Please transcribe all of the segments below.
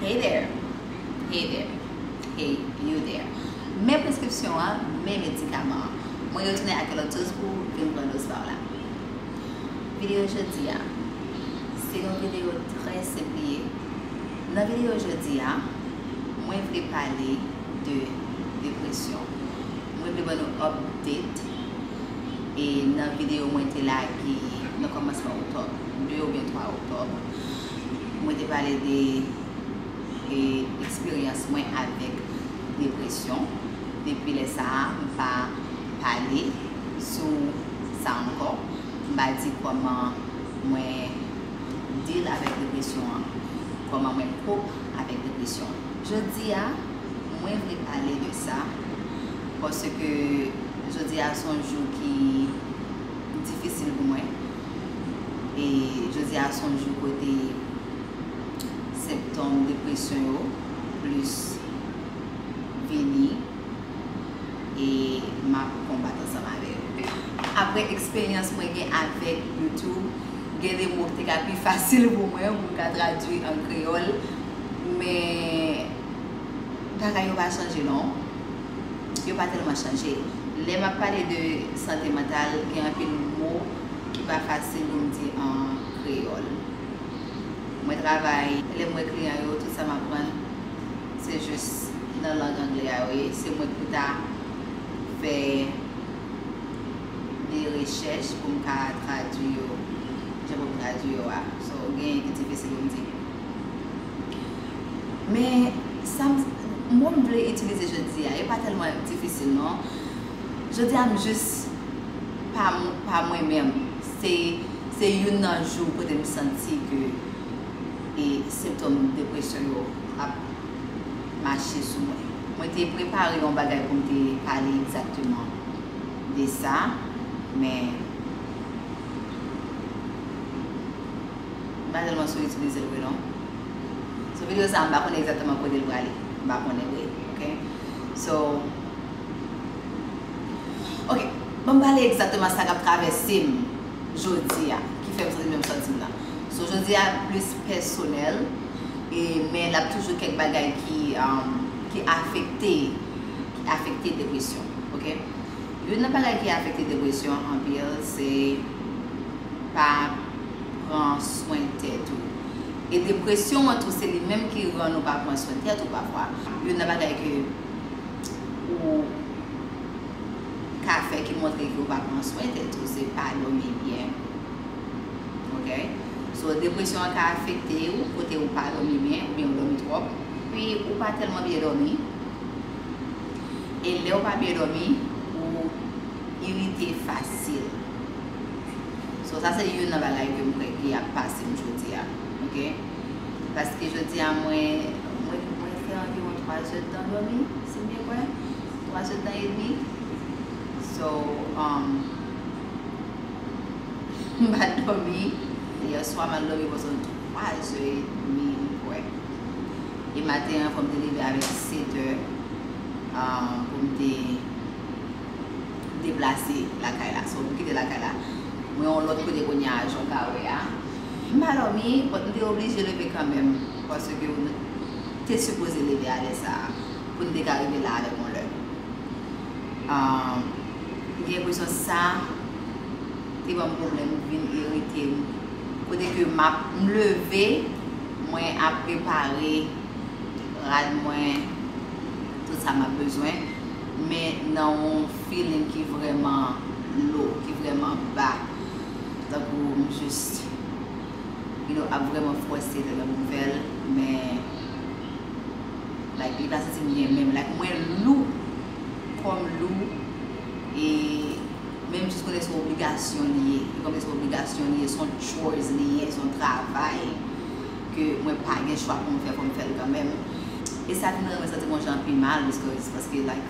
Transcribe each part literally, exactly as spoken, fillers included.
Hey there. Hey there. Hey, you there. Men preskripsyon an, men medikaman an. Mwen retounen ak yon lòt dòz pou vin pran dòz pa w la. Videyo jodi a, se yon videyo trè senp li ye. Nan videyo jodi a, mwen vle pale de depresyon. Mwen vle ban nou update. E nan videyo mwen te lage nan kòmansman oktòb, de oubyen twa oktòb, mwen te pale de e eksperyans mwen avèk depresyon. Depi lè sa a, m pa pale sou sa ankò. M pa di kòman mwen deal avèk depresyon an, kòman mwen cope avèk depresyon an. Jodi a, mwen vle pale de sa, paske jodi a se yon jou ki difisil pou mwen. E jodi a se yon jou kote senptòm depresyon yo plis vini e m ap konbat ansanm avè yo. Apre eksperyans mwen gen avèk YouTube, gen de mo ki te ka pi fasil pou mwen pou m ka tradui an kreyòl, men bagay yo pa chanje non. Yo pa tèlman chanje. Lè m ap pale de sante mantal, gen anpil mo ki pa fasil pou m di an kreyòl. Mwen travay, lè m wè kliyan yo, tout sa m aprann, se jis nan lang anglè a yo ye. Se mwen ki pou ta fè de rechèch pou m ka tradui yo, jan pou m tradui yo a. So, genyen ki difisil pou m di. Men, sa m, mo m vle itilize jodi a, yo pa tèlman difisil non. Jodi a, m jis pa, m- pa mwen menm. Se, se youn nan jou kote m santi ke e senptòm depresyon yo ap mache sou mwen. Mwen te prepare yon bagay pou m te pale egzakteman de sa, men m pa tèlman sou itilize l vre non. So videyo sa a, m pa konnen egzakteman kote l prale. M pa konnen vre, ok? So, ok, ban m pale egzakteman sa k ap travèse m jodi a, ki fè m santi jan m santi m nan. So, jodi a plis pèsonèl, e, men l ap toujou kèk bagay ki, um, ki afekte, ki afekte depresyon, ok? Youn nan bagay ki afekte depresyon anpil, se pa pran swen tèt ou. E depresyon an tou, se li menm ki rann ou pa pran swen tèt ou pafwa. Youn nan bagay ke ou ka fè ki montre ke ou pa pran swen tèt ou, se pa dòmi byen. Ok? So, depresyon an ka afekte ou, kote ou pa dòmi byen, oubyen ou dòmi twòp. Pi, ou pa tèlman byen dòmi. E lè ou pa byen dòmi, ou irite fasil. So, sa se youn nan bagay ke m kwè ki ap pase m jodi a. Ok? Paske jodi a, mwen, mwen, mwen fè anviwon twa zè tan dòmi, si m byen kwè. Twa zè tan edmi. So, um, m pa t dòmi. Yè swa, m al dòmi bò twa zè edmi, m kwè. E maten an, fò m te leve avèk sèt è, ah, pou m te deplase lakay la. So, m kite lakay la. Mwen yon lòt kote kounye a, jan w ka wè a. M pa dòmi, but m te oblije leve kanmenm, paske m te sipoze leve a lè sa a, pou n te ka rive la avèk yon lè. Ah, m gen enpresyon sa te ban m pwoblèm, vin irite m. Kote ke m ap, m leve, mwen ap prepare rad mwen, tout sa m ap bezwen, men nan yon feeling ki vrèman low, ki vrèman ba. Tankou m jis, you know, ap vrèman fòse tèt mwen pou m fè l, men, like, li pa santi m byen menm. Like, mwen lou, kò m lou, e men m jis konnen se yon obligasyon li ye. Li konnen se yon obligasyon li ye, se yon chores li ye, se yon travay ke mwen pa gen chwa pou m fè, fò m fè l kanmenm. E sa vin rann mwen santi m yon jan pi mal, because, paske, like,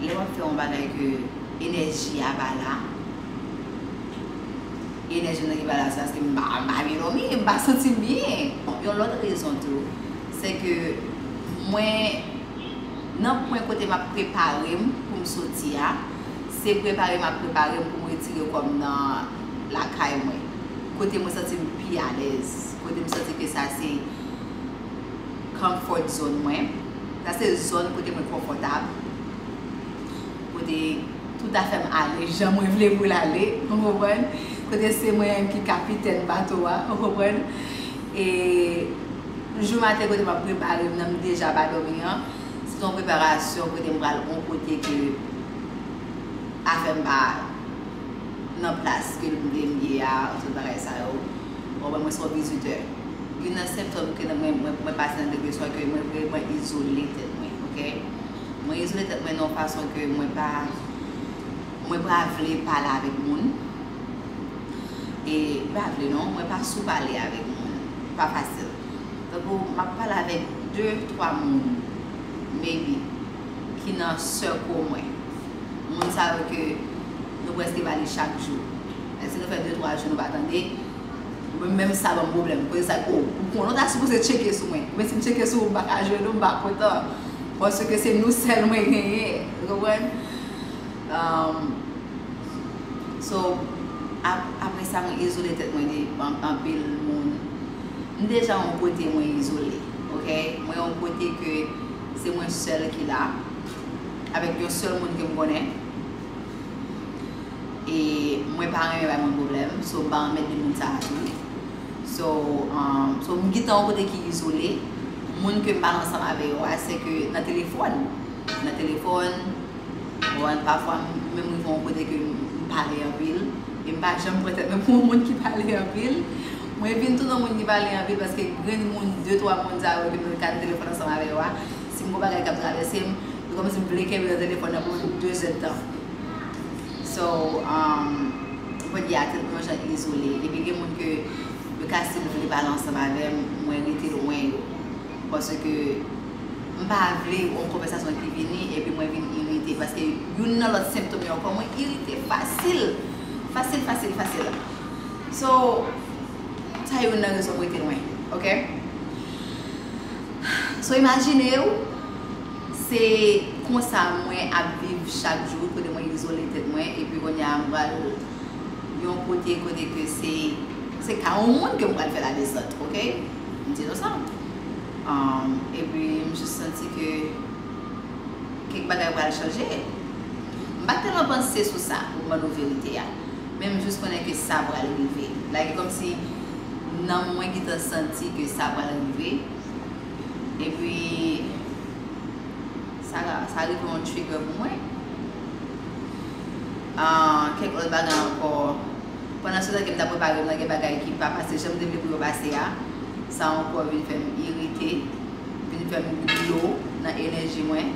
lè w ap fè yon bagay ke enèji a pa la, enèji m nan ki pa la, se paske m pa, m pa byen dòmi, m pa santi m byen. Yon lòt rezon tou, se ke mwen, nan pwen kote m ap prepare m pou m soti a, se prepare m ap prepare m pou m retire kò m nan lakay mwen. Kote mwen santi m pi alèz, kote m santi ke sa se Comfort zone mwen. Sa se zòn kote mwen konfòtab. Kote tout afè m ale jan mwen vle pou l ale. Ou konprann? Kote se mwen menm ki kapitèn bato a. Ou konprann? E jou maten kote m ap prepare m nan, m deja pa dòmi an. Se yon preparasyon kote m pral yon kote ke afè m pa nan plas ke m vle m ye a, tout bagay sa yo. Ou konprann, mwen se yon vizitè. Youn nan sentòm ke mwen, mwen, mwen pase nan depresyon, ke mwen vrèman izole tèt mwen, oke? Mwen izole tèt mwen nan yon fason ke mwen pa, mwen pa vle pale avèk moun. E, m pa vle non, mwen pa sou pale avèk moun. Pa fasil. Tankou, m ap pale avèk de, twa moun, maybe, ki nan circle mwen. Moun sa yo ke nou prèske pale chak jou. Lè si nou fè de, twa jou nou pa tande, mwen menm sa ban m pwoblèm. Kote sa, oh, ou konnen w ta sipoze tcheke sou mwen. Mwen si m tcheke sou ou, m pa ka jwenn ou, m pa kontan. Paske se nou sèl mwen genyen. Ou konprann? Um, so, ap, apre sa, mwen izole tèt mwen de an-, anpil moun. M deja yon kote mwen izole, oke? Mwen yon kote ke se mwen sèl ki la, avèk yon sèl moun ke m konnen. E mwen pa renmen bay moun pwoblèm, so m pa anmède moun sa a tou. So, um, so m gentan yon kote ki izole. Moun ke m pale ansanm avè yo a, se ke nan telefòn. Nan telefòn, bon, pafwa m menm rive yon kote ke m, m pale anpil. E m pa janm pran tèt mwen pou yon moun ki pale anpil. Mwen vin tou yon moun ki pale anpil paske grenn moun, de, twa moun sa yo ke m ka nan telefòn ansanm avè yo a, si m gon bagay k ap travèse m, se kòmsi m vle kenbe nan telefòn nan pou de zè tan. So, um, mwen di a tèt mwen jan izole. Epi gen moun ke yo ka si yo vle pale ansanm avè m, mwen rete lwen yo. Paske m pa vle yon konvèsasyon ki vini epi mwen vin irite. Paske youn nan lòt sentòm yo ankò, mwen irite fasil. Fasil, fasil, fasil. So, sa youn nan rezon mwen rete lwen. Oke? So, imajine w, se konsa mwen ap viv chak jou, kote mwen izole tèt mwen, epi kounye a m pral yon kote, kote ke se, se ka yon moun ke m pral fè ladesant, oke? M di nou sa. Um, epi m jis santi ke kèk bagay pral chanje. M pa t tèlman panse sou sa, pou m ban nou verite a. Men m jis konnen ke sa pral rive. Like, kòmsi nanm mwen gentan santi ke sa pral rive. Epi, sa, sa rive yon trigger pou mwen. Ah, kèk lòt bagay ankò. Pandan se tan ke m t ap prepare m nan, gen bagay ki pa pase jan m te vle pou yo pase a. Sa ankò vin fè m irite, vin fè m dlo nan enèji mwen.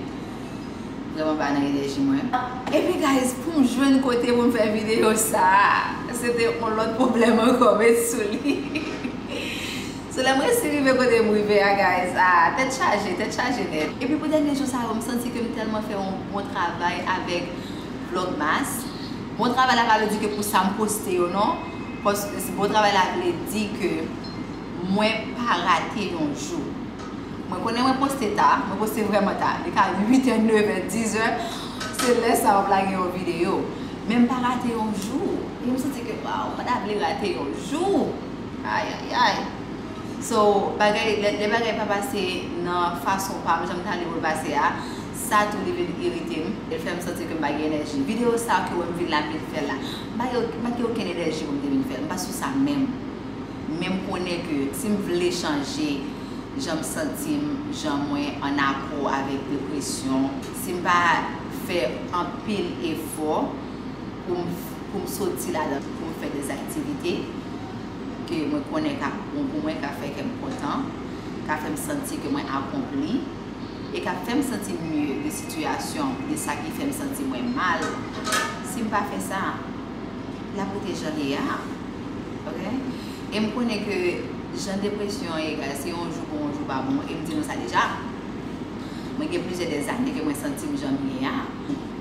Vrèman ba nan enèji mwen. Epi, guys, pou m jwenn kote pou m fè videyo sa a, se te yon lòt pwoblèm ankò, met sou li. So, lè m resi rive kote m rive a, guys, ah, tèt chaje, tèt chaje nèt. Epi pou dènye jou sa yo, m santi ke m tèlman fè yon bon travay avèk Vlogmas. Bon travay la pa vle di ke pou sa m poste yo, non. Paske si bon travay la vle di ke mwen pa rate yon jou. Mwen konnen mwen poste ta, mwen poste vrèman ta. Li ka uit è, nèf è, dis è, se lè sa yo m lage yon videyo. Men m pa rate yon jou. E m santi ke, waw, m pa ta vle rate yon jou. Ay, ay, ay. So, bagay, lè, lè bagay pa pase nan fason pa m, jan m ta vle pou l pase a, sa tou li vin irite m. Li fè m santi ke m pa gen enèji. Videyo sa ke w wè m vin la, m vin fè l la. M pa gen, m pa gen okenn enèji pou m te vin fè l. M pa sou sa menm. Men m konnen ke si m vle chanje jan m santi m, jan mwen an akò avèk depresyon, si m pa fè anpil efò pou m, pou m soti ladan, pou m fè de aktivite ke mwen konnen ka bon pou mwen, ka fè kè m kontan, ka fè m santi ke mwen akonpli, e k ap fè m santi mye de sitiyasyon, de sa ki fè m santi mwen mal, si m pa fè sa, l ap rete jan l ye a. Oke? E m konnen ke jan depresyon an ye, guys, se yon jou bon, yon jou pa bon, e m di nou sa deja. Mwen gen plizyè dèzane ke mwen santi m jan m ye a.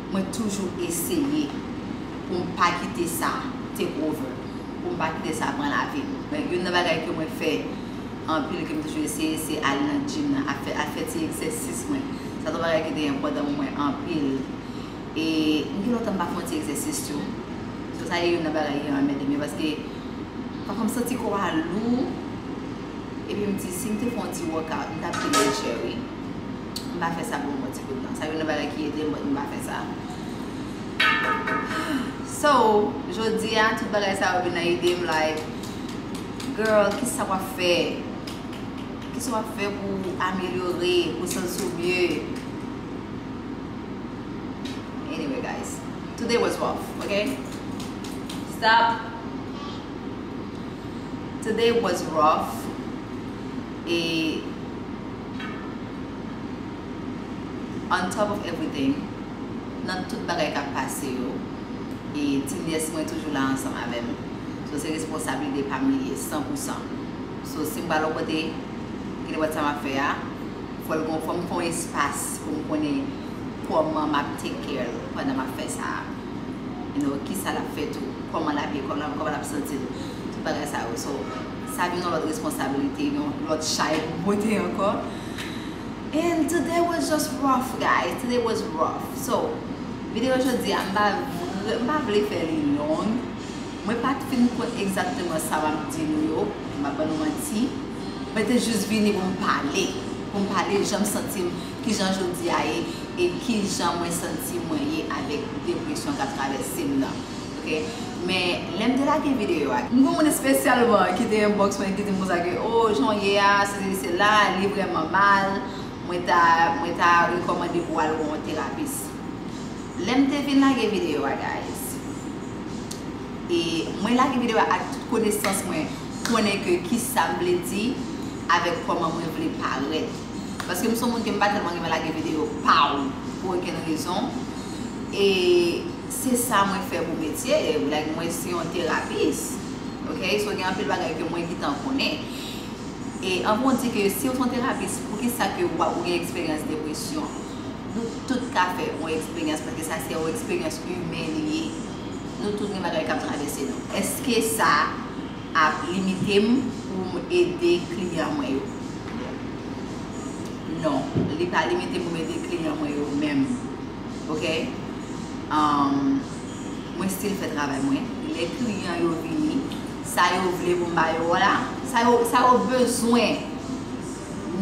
Mwen toujou eseye pou m pa kite sa take over, pou m pa kite sa pran lavi m. Men youn nan bagay ke mwen fè anpil, ke m toujou eseye, se al nan gym nan, al fè, al fè ti egzèsis mwen. Sa se yon bagay ki te enpòtan pou mwen anpil. E m gen lontan m pa fè yon ti egzèsis tou. So, sa e youn nan bagay ki anmède m yo, paske pafwa m santi kò a lou, Epi m di, si m te fè yon ti workout, m t ap pi lejè, wi. M pa fè sa pou yon bon ti bout tan. Sa youn nan bagay ki ede m, but m pa fè sa. So, jodi a, tout bagay sa yo vin nan ide m, like, girl, kisa w ap fè? Kisa w ap fè pou amelyore, pou santi w mye? Anyway, guys, today was rough, okay? Stop. Today was rough. E on top of everything, nan tout bagay k ap pase yo, e ti nyès mwen toujou la ansanm avè m. So, se responsablite pa m li ye, san pou san. So, si m pral yon kote, kilè sa m ap fè a, fò l gon, fò m fè yon espas pou m konnen kòman m ap take care l pandan m ap fè sa a. You know, kisa l ap fè tou, kòman l ap ye, kòman, kòman l ap santi l, tout bagay sa yo. So, sa vin yon lòt responsablite, yon lòt chay pou m pote ankò. And today was just rough, guys. Today was rough. So, videyo jodi a, m pa vre, m pa vle fè li long. Mwen pa t fin konn egzakteman sa m ap di nou yo, m pa ban nou manti. Mwen te jis vini pou m pale, pou m pale jan m santi m, kijan jodi a ye, e kijan mwen santi mwen ye avèk depresyon k ap travèse m nan. Ok? Men, lè m te lage videyo a, m gen yon moun espesyalman ki te inbox mwen, ki di m konsa ke, "Oh, jan w ye a, sesi, sela, li vrèman mal. Mwen ta, mwen ta rekòmande pou w al wè yon terapis." Lè m te fin lage videyo a, guys, e mwen lage videyo a ak tout konesans mwen, konnen ke kisa m vle di avèk kòman mwen vle parèt. Paske m se yon moun ke m pa tèlman renmen lage videyo pa w pou okenn rezon. E se sa mwen fè pou metye, like, mwen se yon terapis. Ok? So, gen anpil bagay ke mwen gentan konnen. E anvan w di ke si w se yon terapis, poukisa ke w, ou gen eksperyans depresyon? Nou tout ka fè yon eksperyans, paske sa se yon eksperyans imen li ye. Nou tout gen bagay k ap travèse nou. Èske sa ap limite m pou m ede kliyan mwen yo? Non, li pa limite m pou m ede kliyan mwen yo menm. Ok? Um, mwen still fè travay mwen. Lè kliyan yo vini, sa yo vle pou m ba yo la, sa yo, sa yo bezwen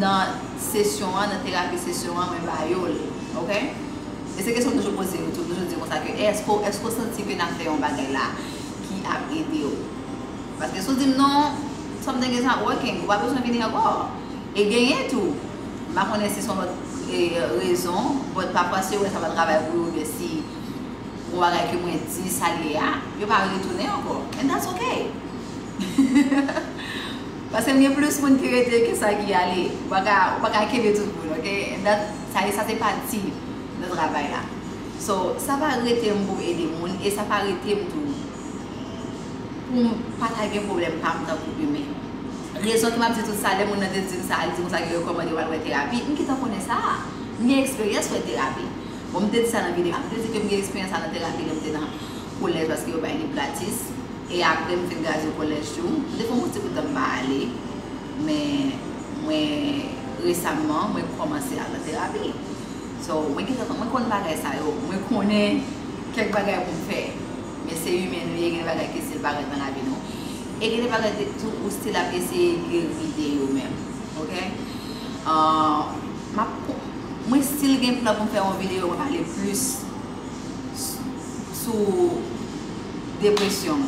nan sesyon an, nan terapi sesyon an, mwen ba yo l. Ok? E se kesyon m toujou poze yo tou, m toujou di konsa ke, èske, èske w santi ke n ap fè yon bagay la ki ap ede w? Paske si w di m non, something is not working, ou pa bezwen vini ankò. E genyen tou, m pa konnen si se yon lòt, e, rezon, but pafwa si yo wè sa pa travay pou yo, oubyen si yon bagay ke mwen di sa l ye a, yo pa retounen ankò. And that's ok. Paske m gen plis moun ki rete ke sa ki ale. Ou pa ka, ou pa ka kenbe tout moun, ok? And that, sa, sa se pati nan travay la. So, sa pa rete m pou m ede moun, e sa pa rete m tou pou m pa ta gen pwoblèm pa m tankou imen. Rezon ki m ap di tout sa, lè moun nan te di m sa, li di konsa ke yo rekòmande w al wè terapi, m gentan konnen sa. M gen eksperyans wè terapi. Bon, m te di sa nan videyo a, m te di ke m gen eksperyans al nan terapi lè m te nan kolèj, paske yo bay li gratis. E apre m fin gradye kolèj tou, m te fè yon ti bout tan m pa ale, men mwen resamman, mwen kòmanse al nan terapi. So, mwen gentan, mwen konn bagay sa yo, mwen konnen kèk bagay pou m fè. Men se imen nou ye, gen de bagay ki still parèt nan lavi nou. E gen de bagay tou ou still ap eseye geri de yo menm. Ok? Ah, m ap, mwen still gen plan pou m fè yon videyo, mwen pale plis sou depresyon.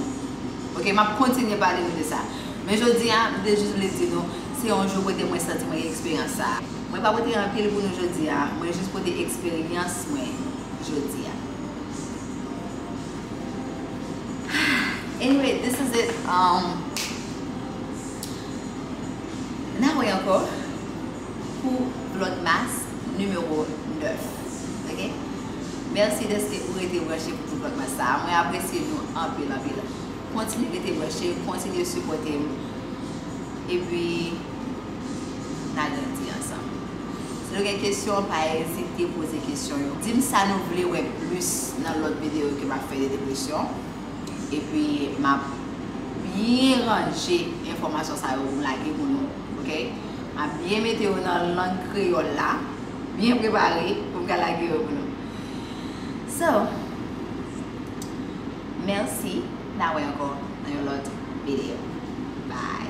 Ok, m ap kontinye pale nou de sa. Men jodi a, m te jis vle di nou, se yon jou kote mwen santi mwen gen eksperyans sa a. Mwen pa pote anpil pou nou jodi a, mwen jis pote eksperyans mwen jodi a. Anyway, this is it. Um, n a wè ankò pou Vlogmas nimewo nèf. Ok? Mèsi dèske ou rete branche pou tout Vlogmas sa a. Mwen apresye nou anpil, anpil. Kontinye rete branche, kontinye sipòte m. Epi, n a grandi ansanm. Si nou gen kesyon, pa ezite poze kesyon yo. Di m sa nou vle wè plis nan lòt videyo ke m ap fè de depresyon. Epi, m ap byen ranje enfòmasyon sa yo pou m lage pou nou, ok? M ap byen mete yo nan lang kreyòl la, byen prepare pou m ka lage yo pou nou. So, mèsi, n a wè ankò nan yon lòt videyo. Bye!